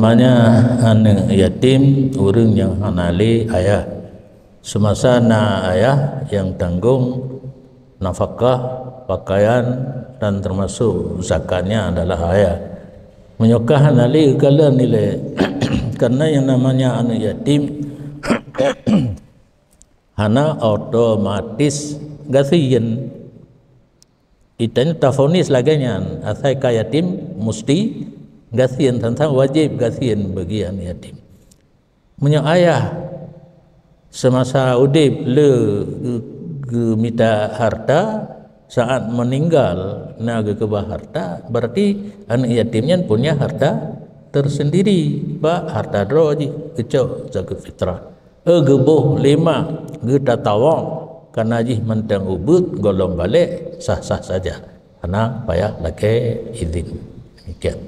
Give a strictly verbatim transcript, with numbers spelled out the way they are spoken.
Namanya aneuk yatim ureuëng nyang hana lé ayah. Semasa na ayah, nyang tanggong nafakah, pakaian, dan termasuk zakatnya adalah ayah. Meunyoe ka hana lé, geukalon ilée. Karena yang namanya aneuk yatim hana otomatis gasien. Itanyoe tavonis lagée nyan, asai ka yatim musti gasien, teuntang wajéb gasien bagi aneuk yatim. Meunyoe ayah semasa udeb le geu-, geumita harta, saat meninggal na geukeubah harta, berarti aneuk yatim nyan punya harta tersendiri, bak harta droe jih geucok zakeuet fitrah. Eh, geuboh lima, geutatawong, kana jih mantong ubeuet gohlom balek, sah-sah saja. Hana payah lakée izin. Demikian.